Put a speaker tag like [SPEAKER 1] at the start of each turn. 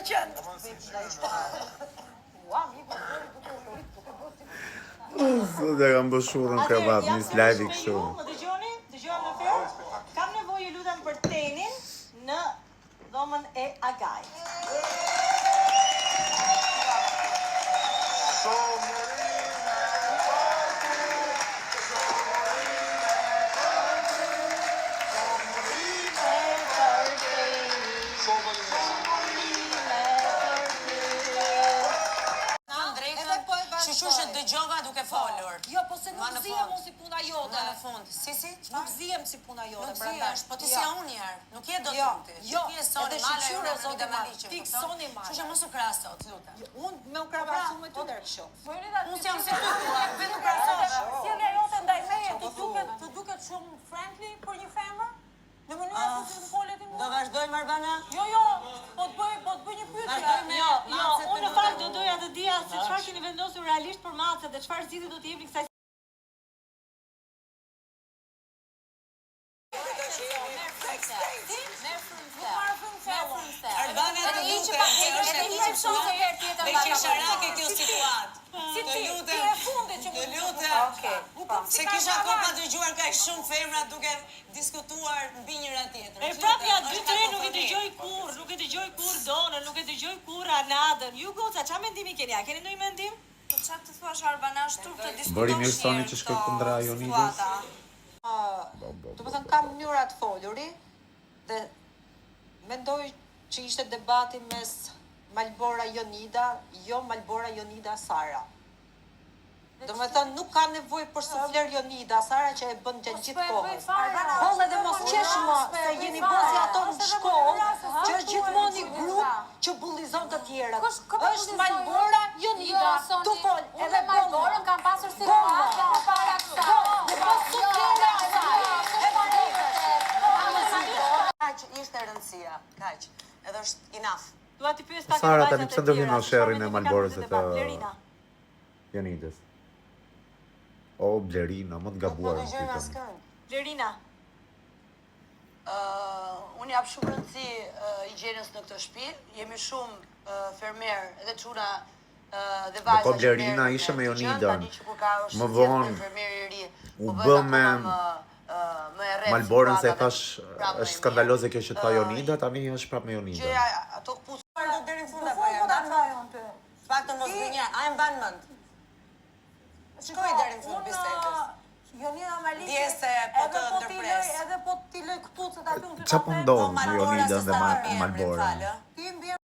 [SPEAKER 1] qentë.
[SPEAKER 2] Sot e kam bë shurrën krevat,
[SPEAKER 3] jam
[SPEAKER 2] nis
[SPEAKER 3] sërish
[SPEAKER 2] live-i
[SPEAKER 3] me
[SPEAKER 2] kështu.
[SPEAKER 3] ju, Më dëgjoni? Dëgjohem në ferë? Kam nevojë ju lutem për tenin në dhomën e Agajt.
[SPEAKER 4] Edhe po e vazhdoj.
[SPEAKER 5] Shyqyr që dëgjova duke folur.
[SPEAKER 4] Jo, po se
[SPEAKER 5] Ma
[SPEAKER 4] nuk
[SPEAKER 5] në
[SPEAKER 4] zihem
[SPEAKER 5] fund.
[SPEAKER 4] unë si puna jote.
[SPEAKER 5] Ma në fund. Si si? Çfarë?
[SPEAKER 4] Nuk zihem si puna jote.
[SPEAKER 5] Nuk
[SPEAKER 4] prandaj.
[SPEAKER 5] zihesh, po ti
[SPEAKER 4] Jo.
[SPEAKER 5] si ja unë njerë. Nuk je dot
[SPEAKER 4] Jo,
[SPEAKER 5] unë ti.
[SPEAKER 4] jo,
[SPEAKER 5] Ti je Soni
[SPEAKER 4] edhe
[SPEAKER 5] Mala,
[SPEAKER 4] shyqyr,
[SPEAKER 5] unë
[SPEAKER 4] o
[SPEAKER 5] jam
[SPEAKER 4] zoti
[SPEAKER 5] Jonida
[SPEAKER 4] ma,
[SPEAKER 5] Maliqi,
[SPEAKER 4] fik
[SPEAKER 5] kupton?
[SPEAKER 4] Soni Mala.
[SPEAKER 5] Kështu që mos u krahaso, të lutem.
[SPEAKER 4] Unë me u krahasu me ty der kështu.
[SPEAKER 5] Unë s'jam si ty, thua, vetë u krahasove.
[SPEAKER 6] Sjellja jote ndaj meje të duket të duket shumë friendly për një femër? Në mënyrën se si më folet ti
[SPEAKER 5] Do
[SPEAKER 6] mua?
[SPEAKER 5] vazhdojmë Arbana?
[SPEAKER 6] Jo, jo, po të bëj, po të bëj një pyetje.
[SPEAKER 5] Vazhdoj me
[SPEAKER 3] Jo, jo,
[SPEAKER 5] macet,
[SPEAKER 3] unë në
[SPEAKER 5] të
[SPEAKER 3] fakt
[SPEAKER 5] lutem.
[SPEAKER 3] do doja të dija se çfarë keni vendosur realisht për macet dhe çfarë zgjidhje do t'i jepni kësaj
[SPEAKER 5] Arbana të lutem, se është e turpshme dhe qesharake kjo situatë.
[SPEAKER 6] Si
[SPEAKER 5] Të
[SPEAKER 6] ti, ti
[SPEAKER 5] lutem,
[SPEAKER 6] e fundit që
[SPEAKER 5] të
[SPEAKER 6] mund
[SPEAKER 5] lutem.
[SPEAKER 1] Okej, po.
[SPEAKER 5] Se kisha kohë pa dëgjuar kaq shumë femra duke diskutuar mbi njëra tjetrën.
[SPEAKER 3] E
[SPEAKER 5] Të
[SPEAKER 3] prap
[SPEAKER 5] lutem,
[SPEAKER 3] ja dy
[SPEAKER 5] është
[SPEAKER 3] tre nuk e
[SPEAKER 5] kakofoni.
[SPEAKER 3] dëgjoj kurr, nuk e dëgjoj kurr Donën, nuk e dëgjoj kurr Anadën. Ju goca, çfarë mendimi keni? A keni ndonjë mendim?
[SPEAKER 1] Po çfarë të thuash Arbana, është turp të diskutosh.
[SPEAKER 2] Bëri mirë Soni
[SPEAKER 1] njëherë
[SPEAKER 2] që shkoi
[SPEAKER 1] këto
[SPEAKER 2] kundra Jonidës.
[SPEAKER 1] situata.
[SPEAKER 2] Bo, bo,
[SPEAKER 4] Do
[SPEAKER 2] bo,
[SPEAKER 4] të thënë
[SPEAKER 2] bo,
[SPEAKER 4] kam
[SPEAKER 2] bo.
[SPEAKER 4] mënyra të foluri dhe mendoj që ishte debati mes Malbora Jonida, jo Malbora Jonida Sara. Do me thënë, nuk ka nevojë për sufler Jonida, Sara që e bën gjatë gjithë
[SPEAKER 6] po e bëj
[SPEAKER 4] kohës.
[SPEAKER 6] fare.
[SPEAKER 4] Boll edhe mos qesh më, se jeni bërë si ato në shkollë, që është gjithmonë një grup që bullizon të tjerët.
[SPEAKER 6] Kush- kë po
[SPEAKER 4] Është
[SPEAKER 6] bullizoj
[SPEAKER 4] Malbora Jonida,
[SPEAKER 7] Jo, Soni,
[SPEAKER 4] tu fol,
[SPEAKER 7] unë
[SPEAKER 4] edhe
[SPEAKER 7] me Malborën kam pasur
[SPEAKER 4] Bomba.
[SPEAKER 7] situatë edhe para kësaj.
[SPEAKER 4] Bo, dhe mos suflera, edhe
[SPEAKER 5] Kaq ishte rëndësia, kaq. Edhe është enough.
[SPEAKER 3] Dua t'i pyes pak
[SPEAKER 2] Sara,
[SPEAKER 3] edhe
[SPEAKER 2] tani
[SPEAKER 3] vajzat
[SPEAKER 2] pse
[SPEAKER 3] e
[SPEAKER 2] ndërhyn
[SPEAKER 3] tjera,
[SPEAKER 2] në
[SPEAKER 3] se çfarë
[SPEAKER 2] sherrin e
[SPEAKER 3] mendimi kanë
[SPEAKER 2] Malborës
[SPEAKER 3] për
[SPEAKER 2] e
[SPEAKER 3] debat.
[SPEAKER 2] të
[SPEAKER 3] Blerina.
[SPEAKER 2] Jonidës? O Blerina, më të
[SPEAKER 5] Nuk po
[SPEAKER 2] gabuar më
[SPEAKER 5] dëgjojmë
[SPEAKER 2] kujton.
[SPEAKER 5] askënd.
[SPEAKER 3] Blerina.
[SPEAKER 1] Uh, unë jap shumë rëndësi uh, higjienës në këtë shtëpi. Jemi shumë uh, fermer dhe çuna uh, dhe vajza.
[SPEAKER 2] Po
[SPEAKER 1] që
[SPEAKER 2] Blerina
[SPEAKER 1] merren
[SPEAKER 2] ishe me
[SPEAKER 1] këtë gjë.
[SPEAKER 2] Jonidën.
[SPEAKER 1] Tani që kur ka është
[SPEAKER 2] Më
[SPEAKER 1] zgjedhur
[SPEAKER 2] vonë
[SPEAKER 1] fermeri i ri,
[SPEAKER 2] u
[SPEAKER 1] po
[SPEAKER 2] bë
[SPEAKER 1] bëhet
[SPEAKER 2] me
[SPEAKER 1] akoma më uh, më e rreptë
[SPEAKER 2] Malborën se
[SPEAKER 1] situata dhe
[SPEAKER 2] thash
[SPEAKER 1] prapë më
[SPEAKER 2] është
[SPEAKER 1] e mirë.
[SPEAKER 2] skandaloze kjo që tha Jonida, tani është prapë me Jonidën.
[SPEAKER 1] Gjëja ato këpucë
[SPEAKER 5] Çfarë do deri në fund
[SPEAKER 6] Në
[SPEAKER 5] apo
[SPEAKER 6] fund
[SPEAKER 5] jo?
[SPEAKER 6] po ta thaj unë ty.
[SPEAKER 5] Të paktën mos gënje, a e mban mend? Shkoj deri në fund
[SPEAKER 6] Unë,
[SPEAKER 5] bisedës.
[SPEAKER 6] Jonida Maliqi,
[SPEAKER 5] Dje se po
[SPEAKER 6] edhe
[SPEAKER 5] të
[SPEAKER 6] po t'i
[SPEAKER 5] ndërpres.
[SPEAKER 6] lëj, edhe po t'i lëj këpucët aty unë ty
[SPEAKER 2] Qa
[SPEAKER 6] ta
[SPEAKER 2] po
[SPEAKER 6] them,
[SPEAKER 2] ndodh
[SPEAKER 5] Po
[SPEAKER 2] me
[SPEAKER 5] Malbora
[SPEAKER 2] Jonidën
[SPEAKER 5] se
[SPEAKER 2] dhe
[SPEAKER 5] sa
[SPEAKER 2] Ma-
[SPEAKER 5] mbi emrin,
[SPEAKER 2] Malborën?
[SPEAKER 5] falë.
[SPEAKER 6] Ti mbi.